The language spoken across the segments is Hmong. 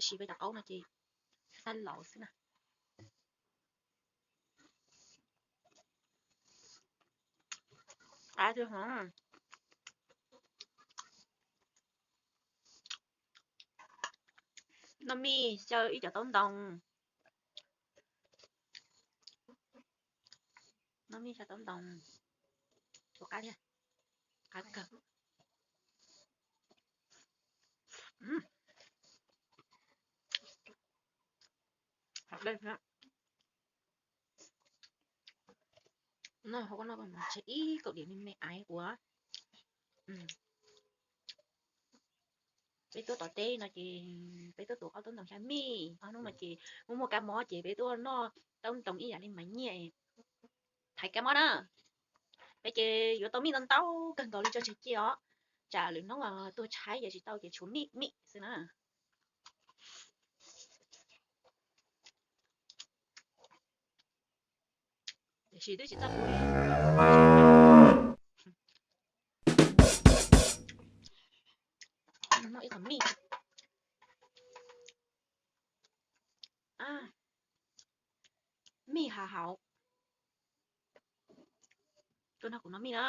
Siv peb cov qaub no ces tag laus xwb na. Qab tiag. Noj mij xyaw ib cov taub ntoo. Noj mij xyaw taub ntoo. Ua qab thiab. Qab kawg. Hov dej thiab. No hov koj noj mas tseg ib kaum diam me me aiv ua. Peb tuaj tom teb no ces peb tuaj tus qaub taub ntoo xya mij, ob hnub no ces muaj muaj kab mob ces peb tuaj noj taub ntoo ib yam li Maiv Nyiaj thaiv kab mob na. Peb ces yuav tau mij ntau ntau kawg nkaus li tso tseg cia os, tsam lwm hnub tuaj tshaib ces tsis tau ces tshuav mij mij xwb na. Tiam sis twb tsis txaj pub. Noj ib qho mij. Mij hav hauv. Tuaj nrog kuv noj mij na.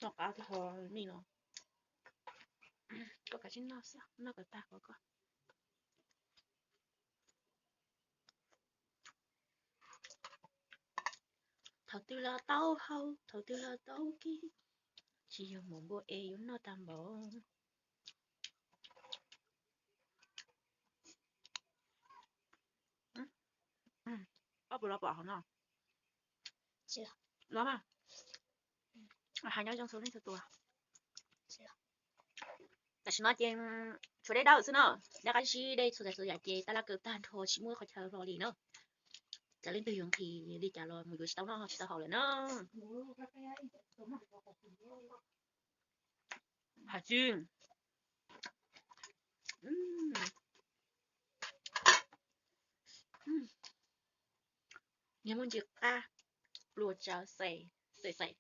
Noj qab tag hov mij no. Koj kav tsij noj xwb, noj kom tag qhov koj. Thaum twg los tau hau, thaum twg los tau kib, tsis yog mus npua es yuav noj tag npaum. Ob puas los pom hauv no? Los mas. Hais nyob zoo txhua leej txhua tus. Tam sim no ces tshuav dej dawb xwb no, dej qab zib dej txhua txhua yam ces tab laj kaw tag nrho tsis muaj qhov chaw hlo li na. Txawm leej twg yuav nqhis li cas los mus yuav tsis tau noj tsis tau haus lawm na. Hais tsis, niag muaj ntsis qab, pluas tsawv xes xes xes.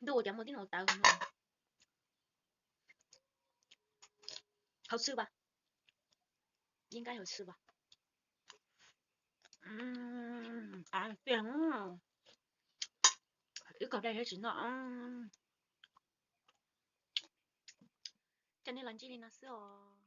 Ntuj ua cas muaj tib no tawv no. Hauv xwb vas, yeej nqaij hauv xwb vas. Tiag, ib kog dej thiab tsis noj. Coj nej los ntsib li no xwb os.